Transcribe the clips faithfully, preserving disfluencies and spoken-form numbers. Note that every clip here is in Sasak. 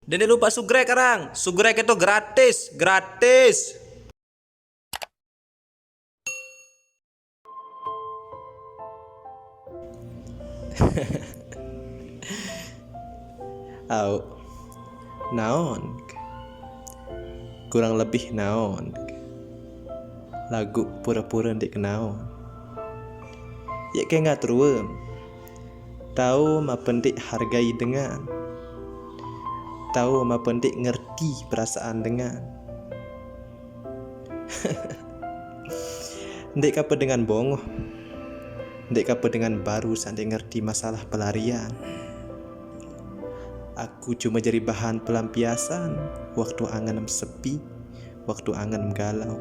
Dan jangan lupa subscribe sekarang. Subscribe itu gratis, gratis. Au. Naon? Kurang lebih naon? Lagu pura-pura ndik naon? Ya kayak nggak truem. Tahu mah pendik hargai dengan. Tahu mah pendik ngerti perasaan dengan. Ndik kape dengan bongoh. Ndik kape dengan baru sande ngerti masalah pelarian. Aku cuma jadi bahan pelampiasan waktu angen sepi, waktu angen galau.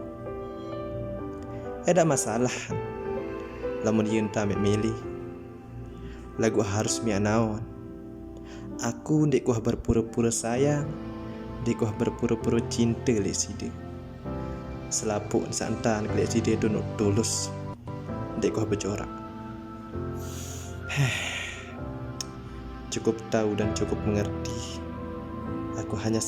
Eda masalah. Lamun yenta mek milih. Lagu harus miak naon. Aku ndik kuah berpura-pura sayang, ndik kuah berpura-pura cinta lek side. Selapuq santan lek side tunuk tulus, ndik kuah becorak. Cukup tahu dan cukup mengerti. Aku hanya